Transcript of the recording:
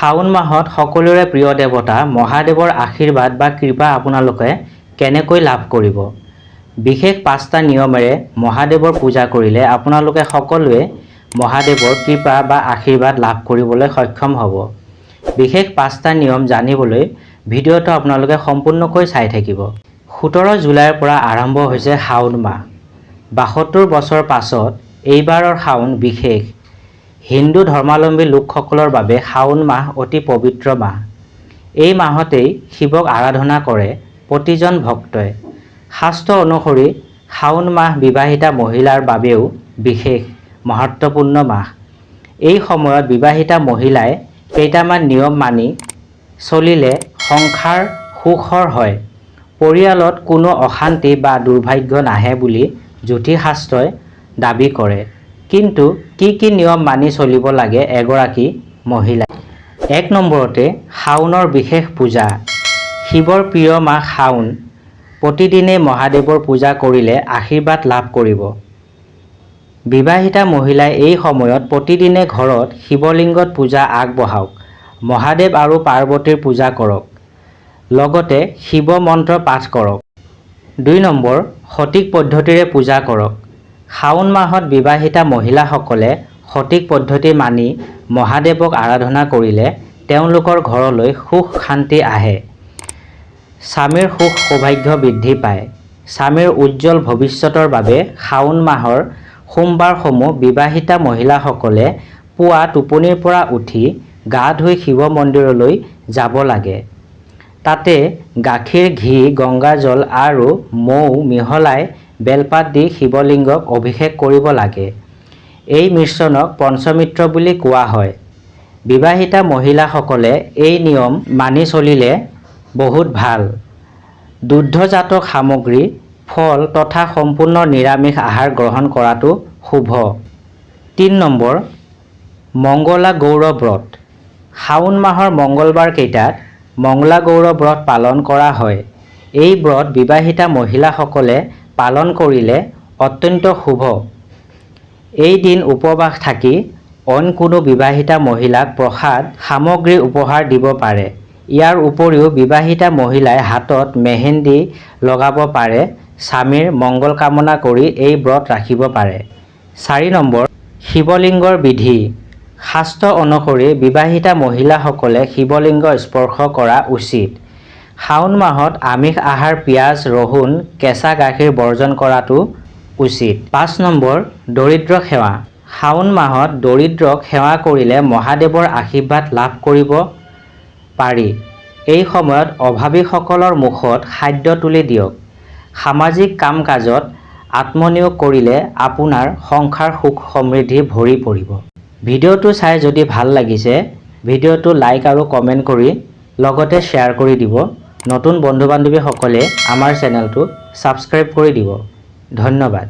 শাওণ মাহত সকলোৰে প্ৰিয় দেৱতা মহাদেৱৰ আশীৰ্বাদ বা কৃপা আপোনালোকে কেনেকৈ লাভ কৰিব? বিশেষ পাঁচটা নিয়মেৰে মহাদেৱৰ পূজা কৰিলে আপোনালোকে সকলোৱে মহাদেৱৰ কৃপা বা আশীৰ্বাদ লাভ কৰিবলৈ সক্ষম হ'ব। বিশেষ পাঁচটা নিয়ম জানিবলৈ ভিডিঅ'টো আপোনালোকে সম্পূৰ্ণকৈ চাই থাকিব। 17 জুলাইৰ পৰা আৰম্ভ হৈছে শাওণ মাহ। 72 বছৰ পাছত এইবাৰৰ শাওণ বিশেষ। হিন্দু ধৰ্মাৱলম্বী লোকসকলৰ বাবে শাওণ মাহ অতি পবিত্ৰ মাহ। এই মাহতেই শিৱক আৰাধনা কৰে প্ৰতিজন ভক্তই। শাস্ত্ৰ অনুসৰি শাওণ মাহ বিবাহিতা মহিলাৰ বাবেও বিশেষ মহত্বপূৰ্ণ মাহ। এই সময়ত বিবাহিতা মহিলাই কেইটামান নিয়ম মানি চলিলে সংসাৰ সুখৰ হয়, পৰিয়ালত কোনো অশান্তি বা দুৰ্ভাগ্য নাহে বুলি জ্যোতিষশাস্ত্ৰই দাবী কৰে। কিন্তু কি কি নিয়ম মানি চলিব লাগে এগৰাকী মহিলাই? 1 নম্বৰতে শাওণৰ বিশেষ পূজা। শিৱৰ প্ৰিয় মাহ শাওণ। প্ৰতিদিনেই মহাদেৱৰ পূজা কৰিলে আশীৰ্বাদ লাভ কৰিব। বিবাহিতা মহিলাই এই সময়ত প্ৰতিদিনে ঘৰত শিৱলিংগত পূজা আগবঢ়াওক। মহাদেৱ আৰু পাৰ্বতীৰ পূজা কৰক, লগতে শিৱ মন্ত্ৰ পাঠ কৰক। 2 নম্বৰ, সঠিক পদ্ধতিৰে পূজা কৰক। শাওণ মাহত বিবাহিতা মহিলাসকলে সঠিক পদ্ধতি মানি মহাদেৱক আৰাধনা কৰিলে তেওঁলোকৰ ঘৰলৈ সুখ শান্তি আহে, স্বামীৰ সুখ সৌভাগ্য বৃদ্ধি পায়। স্বামীৰ উজ্জ্বল ভৱিষ্যতৰ বাবে শাওণ মাহৰ সোমবাৰসমূহ বিবাহিতা মহিলাসকলে পুৱা টোপনিৰ পৰা উঠি গা ধুই শিৱ মন্দিৰলৈ যাব লাগে। তাতে গাখীৰ, ঘি, গংগাজল আৰু মৌ মিহলাই বেলপাত দি শিৱলিংগক অভিষেক কৰিব লাগে। এই মিশ্ৰণক পঞ্চমৃত বুলি কোৱা হয়। বিবাহিতা মহিলাসকলে এই নিয়ম মানি চলিলে বহুত ভাল। দুগ্ধজাত সামগ্ৰী, ফল তথা সম্পূৰ্ণ নিৰামিষ আহাৰ গ্ৰহণ কৰাটো শুভ। 3 নম্বৰ, মংগলা গৌৰ ব্ৰত। শাওণ মাহৰ মংগলবাৰকেইটাত মংগলা গৌৰ ব্ৰত পালন কৰা হয়। এই ব্ৰত বিবাহিতা মহিলাসকলে পালন কৰিলে অত্যন্ত শুভ। এই দিন উপবাস থাকি অইন কোনো বিবাহিতা মহিলাক প্ৰসাদ সামগ্ৰী উপহাৰ দিব পাৰে। ইয়াৰ উপৰিও বিবাহিতা মহিলাই হাতত মেহেন্দি লগাব পাৰে। স্বামীৰ মংগল কামনা কৰি এই ব্ৰত ৰাখিব পাৰে। 4 নম্বৰ, শিৱলিংগৰ বিধি। শাস্ত্ৰ অনুসৰি বিবাহিতা মহিলাসকলে শিৱলিংগ স্পৰ্শ কৰা উচিত। শাওণ মাহত আমিষ আহাৰ, পিঁয়াজ, ৰহুন, কেঁচা গাখীৰ বৰ্জন কৰাটো উচিত। 5 নম্বৰ, দৰিদ্ৰ সেৱা। শাওণ মাহত দৰিদ্ৰক সেৱা কৰিলে মহাদেৱৰ আশীৰ্বাদ লাভ কৰিব পাৰি। এই সময়ত অভাৱীসকলৰ মুখত খাদ্য তুলি দিয়ক। সামাজিক কাম কাজত আত্মনিয়োগ কৰিলে আপোনাৰ সংসাৰ সুখ সমৃদ্ধি ভৰি পৰিব। ভিডিঅ'টো চাই যদি ভাল লাগিছে, ভিডিঅ'টো লাইক আৰু কমেণ্ট কৰি লগতে শ্বেয়াৰ কৰি দিব। নতুন বন্ধু বান্ধৱীসকলে আমাৰ চেনেলটো ছাবস্ক্ৰাইব কৰি দিব। ধন্যবাদ।